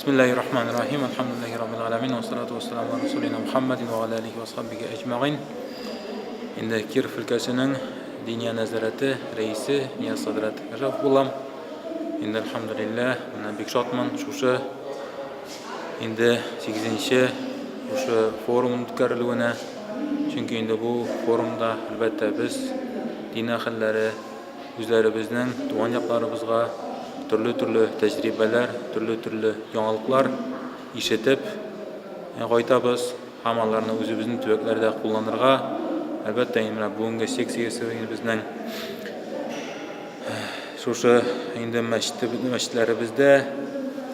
Бисмиллаһир рахманир рахим. Әлхәмдүлиллаһи раббил аламин. Ва салату ва саламу аля расулина Мухаммадин ва аля алихи ва асхабихи әҗмәгыйн. Инде Киров өлкәсенең Диния нәзарәте рәисе Нияз хәзрәт Рәҗәпов булам. Инде әлхәмдүлилләһ, менә бик шатмын шушы инде 8-нче шушы форум үткәрелүенә. Чөнки инде бу форумда, әлбәттә, без дин әһелләре үзләребезнең туган якларыбызга төрле-төрле тәҗрибәләр, төрле-төрле яңалыклар ишетеп кайтабыз һәм аларны үзебезнең төбәкләрдә кулланырга. Әлбәттә, инде менә бүгенге секциясе безнең шушы инде мәчет, мәчетләребездә,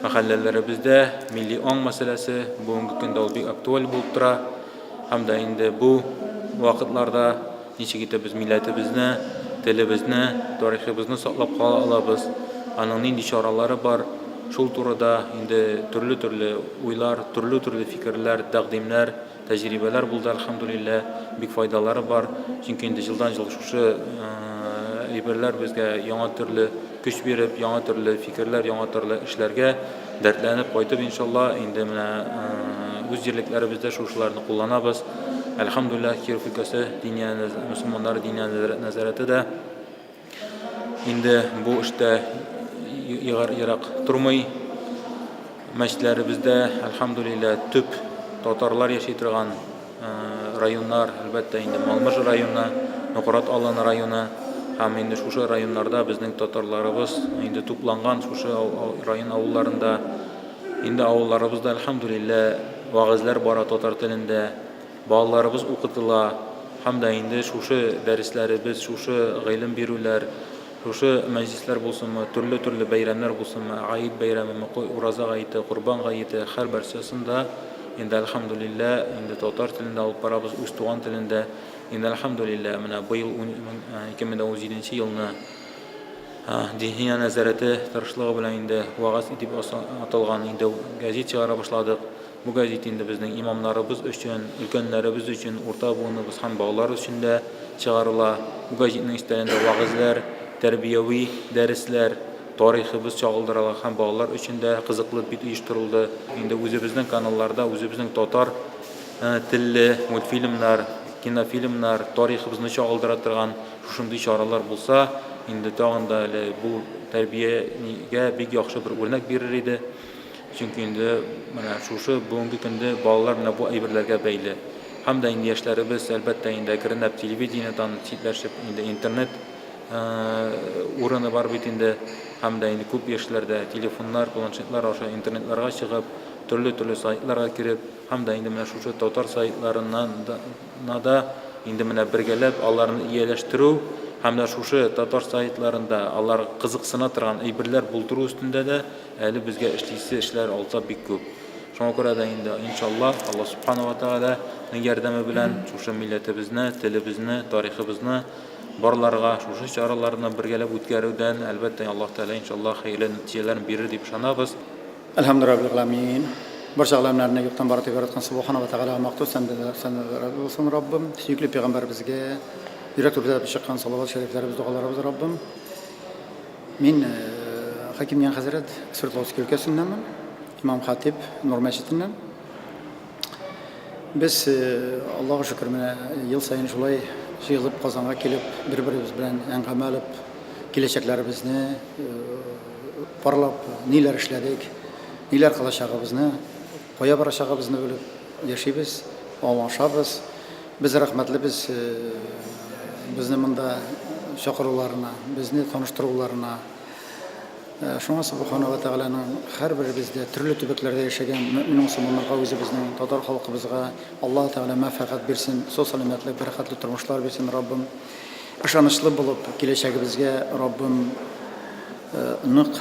мәхәлләләребездә милли аң мәсьәләсе бүгенге көндә ул бик актуаль булып тора. Һәм дә инде бу вакытларда ничек итеп без милләтебезне, телебезне, тарихыбызны саклап кала алабыз, аның нинди чаралары бар, шул турыда инде төрле-төрле уйлар, төрле-төрле фикерләр, тәкъдимнәр, тәҗрибәләр булды, әлхәмдүлилләһ, бик файдалары бар. Чөнки инде елдан-ел шушы әйберләр безгә яңа төрле көч биреп, яңа төрле фикерләр, яңа төрле эшләргә дәртләнеп кайтып, иншалла, инде менә үз җирлекләребездә шушыларны кулланабыз. Әлхәмдүлилләһ, Киров өлкәсе Диния мөселманнары Диния нәзарәте дә инде бу эштә ерак тормый. Мәчетләребездә, әлхәмдүлилләһ, төп татарлар яши торган районнар, әлбәттә инде Малмыж районы, Нократ Аланы районы һәм инде шушы районнарда безнең татарларыбыз инде тупланган шушы район авылларында. Инде авылларыбызда, әлхәмдүлилләһ, вәгазьләр бара татар телендә, балаларыбыз укытыла һәм дә инде шушы дәресләребез, шушы гыйлем бирүләр, Шушы мәҗлесләр булсынмы, төрле-төрле бәйрәмнәр булсынмы, Гаид бәйрәмеме, Ураза гаете, Корбан гаете, һәрберсесен дә инде әлхәмдүлилләһ, инде татар телендә алып барабыз, үз туган телендә. Инде әлхәмдүлилләһ, менә быел 2017 нче елны Диния нәзарәте тырышлыгы белән инде Вәгазь дип аталган инде гәзит чыгара башладык. Бу гәзит инде безнең имамнарыбыз өчен, өлкәннәребез өчен, урта буыныбыз һәм балалар өчен дә чыгарыла. Бу гәҗитнең өстәлендә вәгазьләр, тәрбияви дәресләр, тарихыбыз чагылдырыла һәм балалар өчен дә кызыклы бит оештырылды. Инде үзебезнең каналларда үзебезнең татар телле мультфильмнар, кинофильмнар, тарихыбызны чагылдыра торган шушындый чаралар булса, инде тагын да әле бу тәрбиягә бик яхшы бер үрнәк бирер иде. Чөнки инде менә шушы бүгенге көндә балалар менә бу әйберләргә бәйле. Һәм дә инде яшьләребез, әлбәттә инде, әкренләп телевидениедән читләшеп, инде интернет урыны бар бит инде. Һәм дә инде күп яшьләрдә телефоннар, планшетлар аша интернетларга чыгып, төрле-төрле сайтларга кереп, һәм дә инде менә шушы татар сайтларыннан да инде менә бергәләп аларны ияләштерү һәм дә шушы татар сайтларында алар кызыксына торган әйберләр булдыру өстендә дә Әле безгә эшлисе эшләр алда бик күп. Шуңа күрә дә инде, иншалла, Алла Субхана ва Тәгаләнең ярдәме белән шушы милләтебезне, телебезне, тарихыбызны барларга, шушы чараларны бергәләп үткәрүдән, әлбәттә, Аллаһ Тәгалә, иншалла, хәерле нәтиҗәләрен бирер дип ышанабыз. Әлхәмдү Раббил Галәмин. Барча галәмнәрне юктан бар итеп яраткан Субхана ва Тәгаләгә мактау сәнәләр булсын, Раббым. Сөекле пәйгамбәребезгә йөрәк түрдән чыккан салават шәрифләребез, догаларыбыз, Раббым. Мин Хәкимҗан хәзрәт, Свердловски өлкәсеннәнмен, имам-хатиб Нур мәчетеннән. Без, Аллага шөкер, менә ел саен шулай җыелып Казанга килеп, бер-беребез белән әңгәмә алып, киләчәкләребезне парлап, ниләр эшләдек, ниләр кылачагыбызны, кая барачагыбызны белеп яшибез, аңлашабыз. Без рәхмәтлебез безне монда чакыруларына, безне таныштыруларына. Шуңа Субхана ва Тәгаләнең һәрберебездә төрле төбәкләрдә яшәгән мөэмин мөселманнарга үзебезнең татар халкыбызга Аллаһ Тәгалә мәфәкать бирсен, сау-сәламәтлек, бәрәкәтле тормышлар бирсен, Раббым. Ышанычлы булып, киләчәгебезгә, Раббым, нык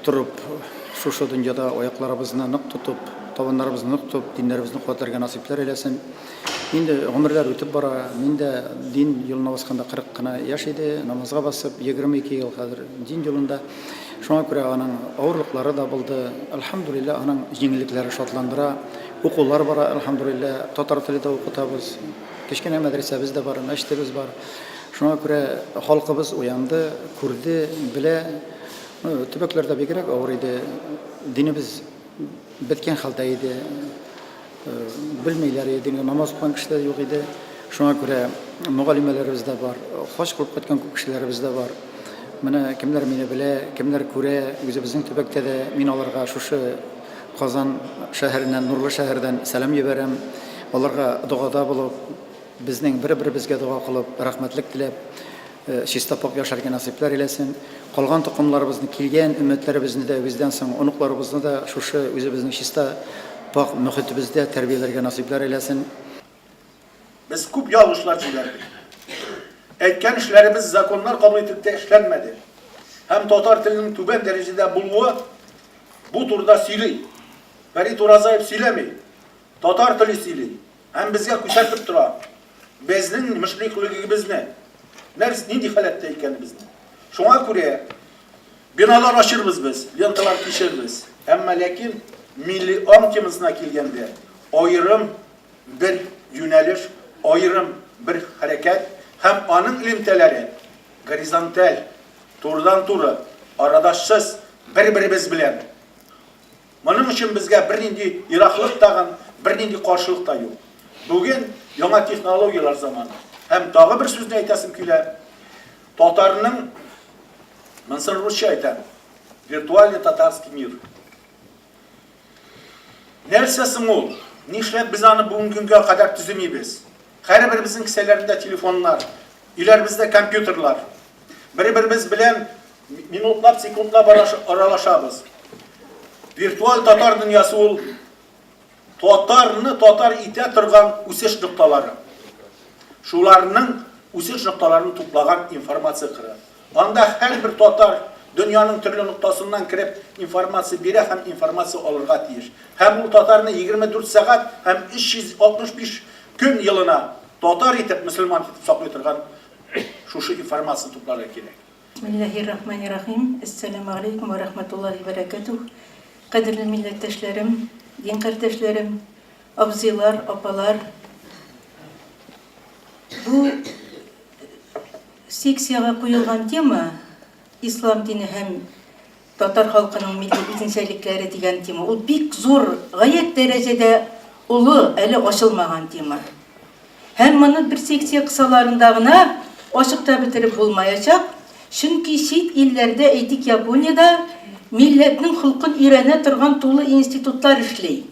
торып, шушы дөньяда аякларыбызны нык тотып, табаннарыбызны нык тотып, диннәребезне куәтләргә насыйпләр әйләсен. Инде гомерләр үтеп бара. Мин дә дин юлына басканда 40 кына яшь иде. Намазга басып, 22 ел хәзер дин юлында. Шуңа күрә аның авырлыклары да булды. Әлхәмдүлилләһ, аның җиңеллекләре шатландыра. Укулар бара, әлхәмдүлилләһ. Татар теле дә укытабыз. Кечкенә мәдрәсәбез дә бар, мәчетебез бар. Шуңа күрә халкыбыз уянды, күрде, белә. Төбәкләрдә бигрәк авыр иде. Динебез. беткән хәлдә иде. Белмиләр иде, намаз укыган кешеләр юк иде. Шуңа күрә мөгаллимәләребез дә бар, хаҗ кылып кайткан күп кешеләребез дә бар. Менә кемнәр мине белә, кемнәр күрә, үзебезнең төбәктә дә мин аларга шушы Казан шәһәреннән, нурлы шәһәрдән сәлам җибәрәм. Аларга догада булып, безнең бер-беребезгә дога кылып, рәхмәтлек теләп, чиста пакь яшәргә насыйплар әйләсен. Калган токымларыбызны, килгән өммәтләребезне дә, бездән соң оныкларыбызны да шушы үзебезнең чиста пакь мөхитебездә тәрбияләргә насыйплар әйләсен. Без күп ялгышлар җибәрдек. Әйткән эшләребез законнар кабул итеп тә эшләнмәде. Һәм татар теленең түбән дәрәҗәдә булуы бу турыда сөйли. Фәрит Уразаев сөйләми. Татар теле сөйли. Һәм безгә күрсәтеп тора безнең мөшриклегебезне, нәрс нинди халәттә икәнебезне. Шуңа күрә биналар ачырбыз без, ленталар кишербез. Әмма ләкин милли аң темасына килгәндә, аерым бер юнәлеш, аерым бер хәрәкәт һәм аның элемтәләре горизонталь, турыдан-туры, арадашсыз бер-беребез белән. Моның өчен безгә бернинди ераклык тагын, бернинди каршылык та юк. Бүген яңа технологияләр заманы. Һәм тагы бер сүзне әйтәсем килә. Татарның, монысын русча әйтәм, виртуальный татарский мир. Нәрсә соң ул? Нишләп без аны бүгенге көнгә кадәр төземибез? Һәрберебезнең кесәләрендә телефоннар, өйләребездә компьютерлар. Бер-беребез белән минутлап, секундлап аралашабыз. Виртуаль татар дөньясы ул татарны татар итә торган үсеш нокталары. Шуларның үсеш нокталарын туплаган информация кыры. Анда һәрбер татар дөньяның төрле ноктасыннан кереп информация бирә һәм информация алырга тиеш. Һәм ул татарны 24 сәгать һәм 365 көн елына татар итеп, мөселман итеп саклый торган шушы информация тупларга кирәк. Бисмиллаһир-рахманир-рахим. Әссәламү галәйкүм вә рахматуллаһи вә бәрәкәтүһ. Кадерле милләттәшләрем, дин кардәшләрем, абзыйлар, апалар. Бу секциягә куелган тема Ислам дине һәм татар халкының милли үзенчәлекләре дигән тема. Ул бик зур, гаять дәрәҗәдә олы, әле ачылмаган тема. Һәм моны бер секция кысаларында гына ачык та бетереп булмаячак, чөнки чит илләрдә, әйтик, Япониядә милләтнең холкын өйрәнә торган тулы институтлар эшли.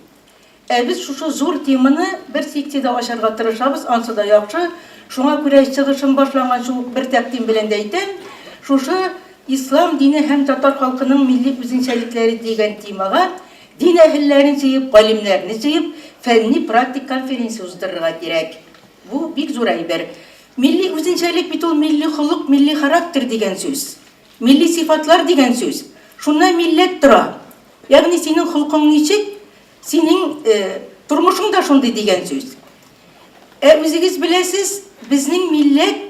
Ә без шушы зур теманы бер секциядә ачарга тырышабыз, ансы да яхшы. Шуңа күрә чыгышым башланганчы ук бер тәкъдим белән дә әйтәм, шушы Ислам дине һәм татар халкының милли үзенчәлекләре дигән темага Дин әһелләрен җыеп, галимнәрне җыеп, фәнни-практик конференция уздырырга кирәк. Бу бик зур әйбер. Милли үзенчәлек бит ул милли холык, милли характер дигән сүз. Милли сыйфатлар дигән сүз. Шуннан милләт тора. Ягъни синең холкың ничек, синең тормышың да шундый дигән сүз. Ә үзегез беләсез, безнең милләт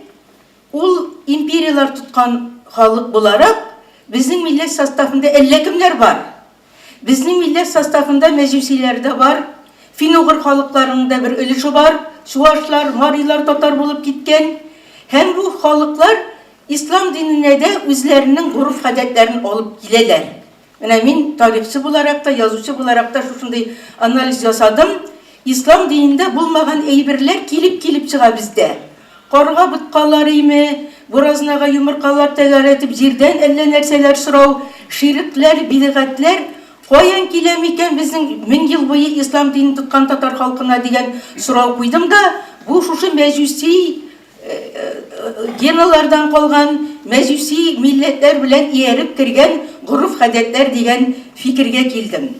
Ул империяләр тоткан халык буларак, безнең милләт составында әллә кемнәр бар. Безнең милләт составында мәҗүсиләр дә бар, фин-угыр халыкларының да бер өлеше бар, чуашлар, марилар татар булып киткән. Һәм бу халыклар ислам диненә дә үзләренең гореф-гадәтләрен алып киләләр. Менә мин тарихчы буларак та, язучы буларак та шушындый анализ ясадым. Ислам динендә булмаган әйберләр килеп-килеп чыга бездә. Карга боткалар име, буразнага йомыркалар тәгәрәтеп җирдән әллә нәрсәләр сорау, ширекләр, бидгатьләр каян килә микән безнең 1000 ел буе ислам динен тоткан татар халкына дигән сорау куйдым да, бу шушы мәҗүси геналардан калган мәҗүси милләтләр белән ияреп кергән гореф-гадәтләр дигән фикергә килдем.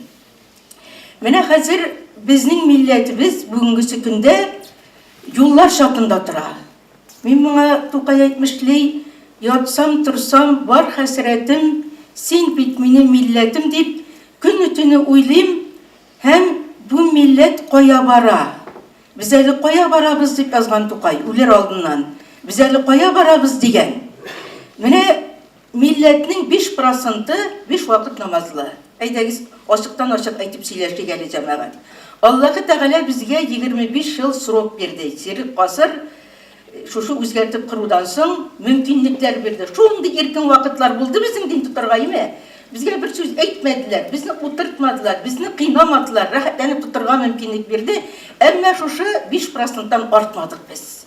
Менә хәзер безнең милләтебез бүгенгесе көндә юллар чатында тора. Мин моңа Тукай әйтмешли, ятсам, торсам, бар хәсрәтем, син бит минем милләтем дип, көне-төне уйлыйм һәм бу милләт кая бара? Без әле кая барабыз, дип язган Тукай, үлер алдыннан. Без әле кая барабыз, дигән. Менә милләтнең 5 проценты 5 вакыт намазлы. Әйдәгез, ачыктан-ачык әйтеп сөйләшик әле, җәмәгать. Аллаһы Тәгалә безгә 25 ел срок бирде, чирек гасыр шушы үзгәртеп корудан соң мөмкинлекләр бирде. Шундый иркен вакытлар булды безнең дин тотарга, име? Безгә бер сүз әйтмәделәр, безне утыртмадылар, безне кыйнамадылар, рәхәтләнеп тотырга мөмкинлек бирде. Әмма шушы 5 проценттан артмадык без.